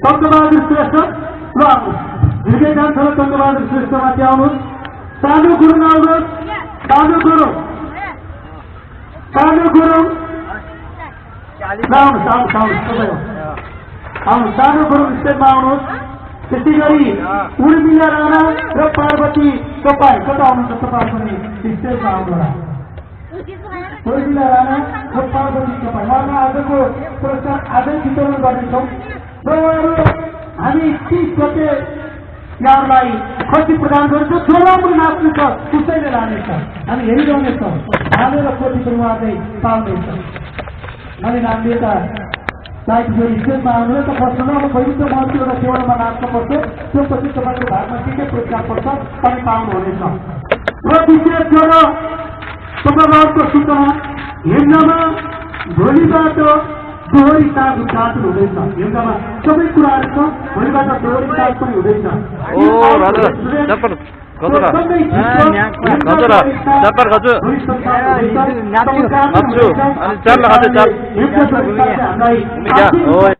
टङ्कबहादुर श्रेष्ठ ल झिर्कै जान्छ टङ्कबहादुर श्रेष्ठ माथि आउनुहोस् सानो गुरुङ आउनुहोस् सानो गुरुङ सानो गुरुङ सानो गुरुङ स्टेजमा आउनुहोस् त्यसै गरी उर्मिला राणा र पार्वती तपाईँ कता आउनुहुन्छ तपाईँ पनि स्टेजमा आउनुहोला उर्मिला राणा र पार्वती तपाईँ उहाँलाई आजको पुरस्कार आजै वितरण गर्नेछौँ र उहाँहरू हामी 30 गते यहाँलाई खसी प्रदान गर्छौँ जो राम्रो नाच्नु छ उसैले लानेछ हामी हेरिरहनेछौँ हालेर कोटी पनि उहाँले पाउनेछ मैले नाम लिएका सायद यो स्टेजमा आउनु त प्रश्न अब पवित्र महत्व एउटा सेवामा नाच्नुपर्छ त्यो पछि तपाईँको भागमा के पुरस्कार पर्छ पनि पाउनुहुनेछ र विशेष गरेर तपाईँहरूको सूचना हिउँदमा भोलिबाट दोहोरी साग उद्घाटन हुँदैछ हिउँदमा सबै कुराहरू छ भोलिबाट दोहोरी साग पनि हुँदैछ Chal